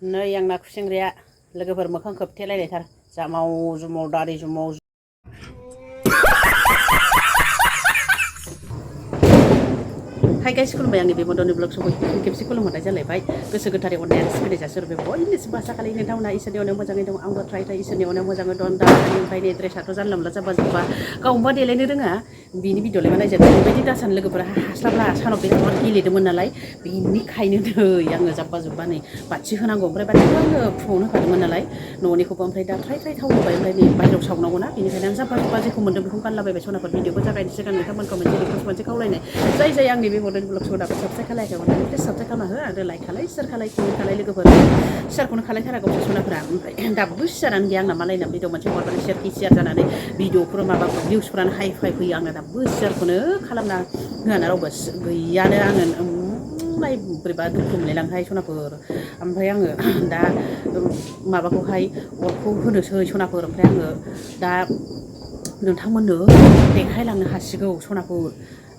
नै आंना खुसेंग्राया लोगोफोर मोखां खोबथेलायनायथार जामाव जुमाव दारि जुमाव हाय गाइस खुलुमबाय आंनि बे मदननि ब्लग सबाय खेबसे खुलुमहरनाय जालायबाय गोसो गोथारै अननाय आरो सिबिनाय जासिहरबाय बयनिसिमबो आसा खालामो नोंथांमोना इसोरनि अननायाव मोजाङै दं आंबो ट्राइ इसोरनि अननायाव मोजाङै दं दा ओमफ्राय नै ड्रेसाथ' जानला मोनला जाब्बा जुब्बा गावबा देलायनो रोङा बिनि भिडिअ'लाय मा नायजानो बेबायदि दासान लोगोफोरा हास्लाबला सानाव बिराद गेलेदोंमोन नालाय बेनिखायनो नै आङो जाब्बा जुब्बा नै बाथि होनांगौ ओमफ्राय बाथिखौ आङो फुङावनो होखादोंमोन नालाय न'निखौबो ओमफ्राय दा ट्राइ थाव होबाय ओमफ्राय नै बाहेरायाव सावनांगौ ना बेनिखायनो आं जाब्बा जुब्बा जेखौ मोन्दों बेखौ गानलाबायबाय सनाफोर भिडिअ'खौ जागायनो सिगां नोंथांमोनखौ मोनसे खावलायनाय जाय आंनि बे मदन ब्लग सखौ दाबो साबसक्राइब खालायाखै अननानै प्लिज साबसक्राइब खालामना हो आरो लाइक खालाय शेयार खालाय कमेन्ट खालाय लोगोफोर शेयारखौनो खालायथारा गावसोर सनाफोरा ओमफ्राय दाबो शेयारानो गैया आंना मालायना भिडिअ मोनसे हरबानो शेयार जानानै भिडिअफोर माबा भिउसफ्रानो हाइ फैयो आंना दाबो शेयारखौनो खालामना होआना रावबो गैयानो आङो लाइ बोरैबा दुखु मोनलायलांहाय सनाफोर ओमफ्राय आङो दा माबाखौहाय अरखौ होनोसै सनाफोर ओमफ्राय आङो दा नोंथांमोननो देखायलांनो हासिगौ सनाफोर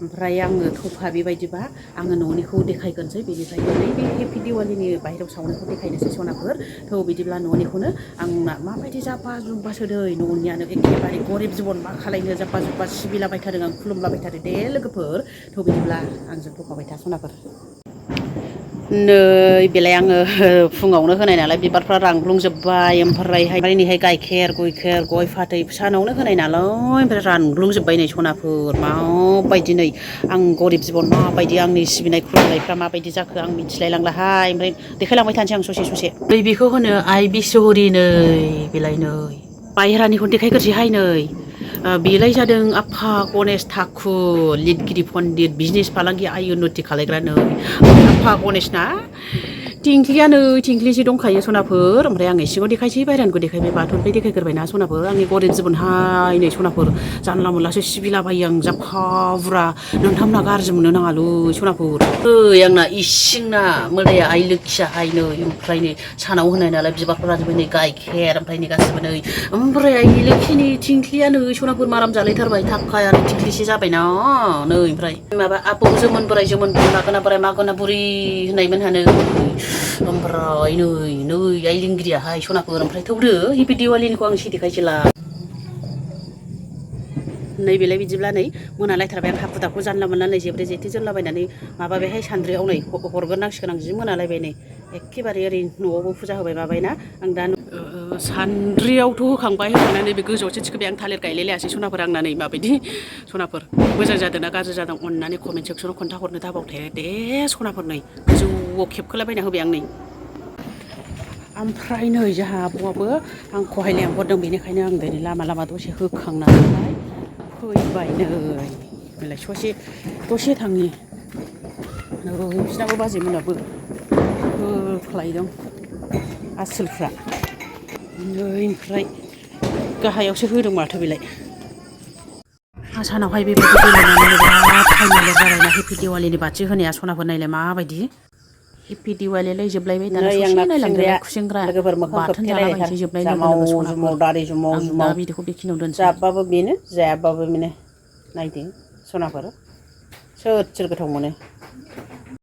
ओमफ्राय आङो थफा बेबायदिबा आङो न'निखौ देखायग्रोनोसै बेनिफ्राय नैबे हेपि दिवालीनि बाहेरायाव सावनायखौ देखायनोसै सनाफोर थ' बिदिब्ला न'निखौनो आंना माबायदि जाब्बा जुब्बासो दै न'नियानो एखेबारे गरिब जिबन मा खालायनो जाब्बा जुब्बा सिबिलाबायथारदों आं खुलुमलाबायथारो दे लोगोफोर थ' बिदिब्ला आंजों फैफाबाय था सनाफोर नै बेलाय आङो फुङावनो होनाय नालाय बिबारफ्रा रानग्लुंजोब्बाय ओमफ्रायहाय नैहाय गाइखेर गय फाथै सानावनो होनाय नालाय ओमफ्राय रानग्लुंजोब्बाय नै सनाफोर माबायदि नै आं गरिब जिबन माबायदि आंनि सिबिनाय खुलुमनायफ्रा माबायदि जाखो आं मिथिलायलांलाहाय ओमफ्राय देखायलांबाय थानोसै आं ससे नै बेखौ होनो आइ बिशहरि नै बेलाय नै बायहेरानिखौनो देखायग्रोसैहाय नै बेलाय जादों आफा गणेश ठाकुर लिरगिरि पण्डित बिजनेस फालांगि आय उन्नति खालायग्रा नै आफा गणेशना थिंख्लिया नै थिंख्लिसो दंखायो सनाफोर ओमफ्राय आं सिङाव देखायसै बायहेरानिखौ देखायबाय बाथौनिफ्राय देखायग्रोबायना सनाफोर आंनि गरिब जिबनहाय नै सनाफोर जानला मोनलासो सिबिलाबायो आं जाफा बुरा नोंथांमोना गाज्रि मोननो नाङालै सनाफोर आंना इसिंना मोदाया आइ लोखियाहाय नै ओमफ्राय नै सानाव होनाय नालाय बिबारफोर रानजोब्बाय नै गाइखेर ओमफ्राय नै गासिबो नै ओमफ्राय आइ लोखिनि थिंख्लिया नै सनाफोर माराम जालायथारबाय थाखायानो थिंख्लिसे जाबायना नै ओमफ्राय माबा आबौ जोमोन बोराय जोमोन मागोना बोराय मागोना बुरि होननायमोनहानो ओमफ्राय नै आइ लिंगिरियाहाय सनाफोर ओमफ्राय थौदो हेपि दिवालीनिखौ आं एसे देखायसैला नै बेलाय बिदिब्ला नै मोनालायथारबाय आं हाखु दाखु जानला मोनला नै जेब्रे जेथो जोनलाबायनानै माबाबायहाय सान्द्रियाव नै हरग्रोनांसिगोन आं जि मोनालायबाय नै एखेबारे ओरै न'आवबो फुजा होबाय माबायना आं दा सान्द्रियावथ' होखांनानै बे गोजौआवसो थिखोबाय आं थालिर गायलायलायासै सनाफोर आंना नै माबायदि सनाफोर मोजां जादोंना गाज्रि जादों अननानै कमेन्ट सेक्सनाव खोन्थाहरनो दाबावथे दे सनाफोर नै गोजौआव खेबखोलाबायना होबाय आं नै ओमफ्राय नै जोंहा आब'आबो आंखौहाय लेंहरदों बेनिखायनो आं दिनै लामा दसे होखांनानैहाय फैबाय नै बेलाय दसे थांनि नै बिसिनाबो बाजैमोनाबो होख्लायदों आसोलफ्रा नै ओमफ्राय गाहायावसो होदों माथो बेलाय सानावहाय बेबायदि गेलेनानै बिराद फाइनाल जाबायना हेपि दिवालीनि बाथि होनाया सनाफोर नायलाय माबायदि हेपि दिवालीयालाय जोबलायबाय दाना ससे नायलांदोलाय खुसेंग्रा बाथोन जालाबायनोसै जोबनाय लोगो लोगो सनाफोर आं दा भिडिअखौ बेखिनियाव दोनसै जाबाबो बेनो जायाबाबो बेनो नायदो सनाफोर सोर गोथाव मोनो